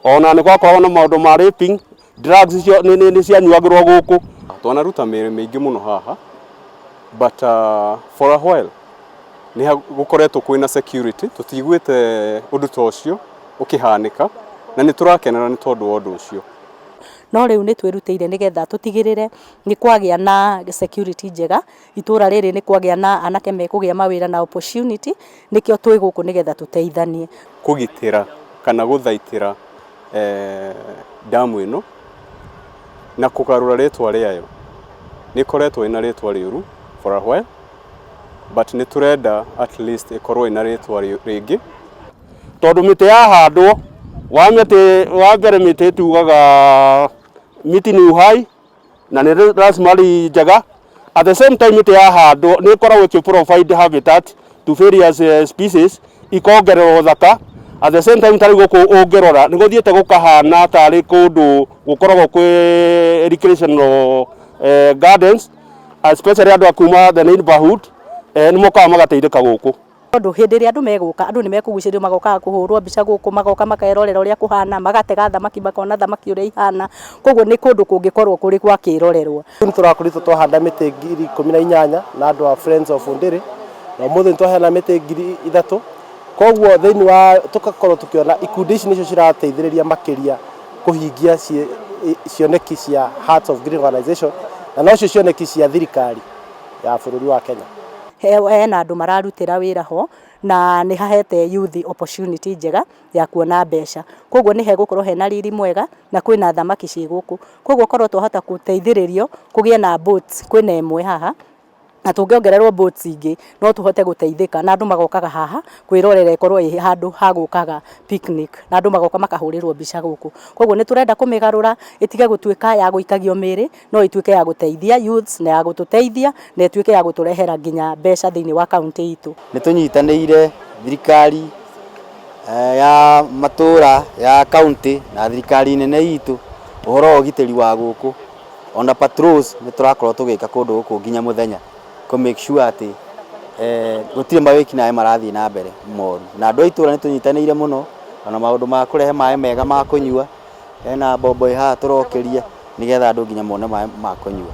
Ona nĩ gwakoragwo na maũndũ ma raping, drugs icio nĩ cianyuagĩrwo gũkũ. Twanaruta mĩĩrĩ mĩingĩ mũno haha, but for a while nĩ gũkoretwo kwĩna security, tũtiguĩte ũndũ ta ũcio ũkĩhanĩka, na nĩ tũrakenera nĩ tondũ wa ũndũ ũcio. No rĩu nĩ twĩrutĩire nĩgetha tũtigĩrĩre nĩ kwagĩa na security njega itũra rĩrĩ, nĩ kwagĩa na anake mekũgĩa mawĩra na opportunity. Nĩkĩo twĩ gũkũ nĩgetha tũteithanie. Kũgitĩra kana gũthaitĩra damu ĩno na kũgarũra rĩtwa rĩayo. Nĩ ĩkoretwo ĩna rĩtwa rĩũru for a while, but nĩ tũrenda at least ĩkorwo ĩna rĩtwa rĩngĩ. Tondũ mĩtĩ yahandwo wa mĩtĩ wa mbere, mĩtĩ tugaga miti ni uhai na nĩ rasilimali njega. At the same time, mĩtĩ yahandwo nĩ ĩkoragwo ĩkĩ provide habitat to various species, ikongerera ũthaka. At the same time, tarĩu gũkũ ũngĩrora nĩ gũthiĩte gũkahana tarĩ kũndũ gũkoragwo kwĩ recreational gardens, especially andũ a kuma the neighborhood nĩ mokaga magateithĩka gũkũ. Tondũ hĩndĩ ĩrĩa andũ megũka, andũ nĩ mekũgucĩrĩrio, magokaga kũhũrwo mbica gũkũ, magoka makerorera ũrĩa kũhana, magatega thamaki, makona thamaki ũrĩa ihana. Koguo nĩ kũndũ kũngĩkorwo kũrĩ gwa kĩrorerwa. Nĩ tũrakoretwo twahanda mĩtĩ 18,000 na andũ a Friends of Ndĩrĩ, na ũmũthĩ nĩ twaheana mĩtĩ 3000. Koguo thĩinĩ wa tũgakorwo tũkĩona ikundi ici nĩcio cirateithĩrĩria makĩria kũhingia cioneki cia Hearts of Green Organization, na nocio cioneki cia thirikari ya bũrũri wa Kenya. Hena andũ mararutĩra wĩra ho na nĩ hahete youth opportunity njega ya kuona mbeca. Koguo nĩ hegũkorwo hena riri mwega na kwĩna thamaki ciĩ gũkũ. Koguo korwo twahota gũteithĩrĩrio kũgĩe na boats, kwĩna ĩmwe haha, na tũngĩongererwo boats ingĩ no tũhote gũteithĩka, na andũ magokaga haha kwĩrorera, ĩkorwo ĩ handũ ha gũkaga picnic na andũ magoka makahũrĩrwo mbica gũkũ. Koguo nĩ tũrenda kũmĩgarũra ĩtige gũtuĩka ya gũikagio mĩĩrĩ, no ĩtuĩke ya gũteithia youths na ya gũtũteithia na ĩtuĩke ya gũtũrehera nginya mbeca thĩinĩ wa kaunti itũ. Nĩ tũnyitanĩire thirikari ya matũra, ya kaunti na thirikari nene itũ ũhoro wa ũgitĩri wa gũkũ. Ona patrols nĩ tũrakorwo tũgĩka kũndũ gũkũ nginya mũthenya kũ make sure atĩ gũtirĩ mawĩkinaĩ marathiĩ na mbere moru. Na andũ a itũra nĩ tũnyitanĩire mũno ona maũndũ ma kũrehe maĩ mega ma kũnyua. Hena mbombo ĩ haha tũrokĩria nĩgetha andũ nginya mone maĩ ma kũnyua.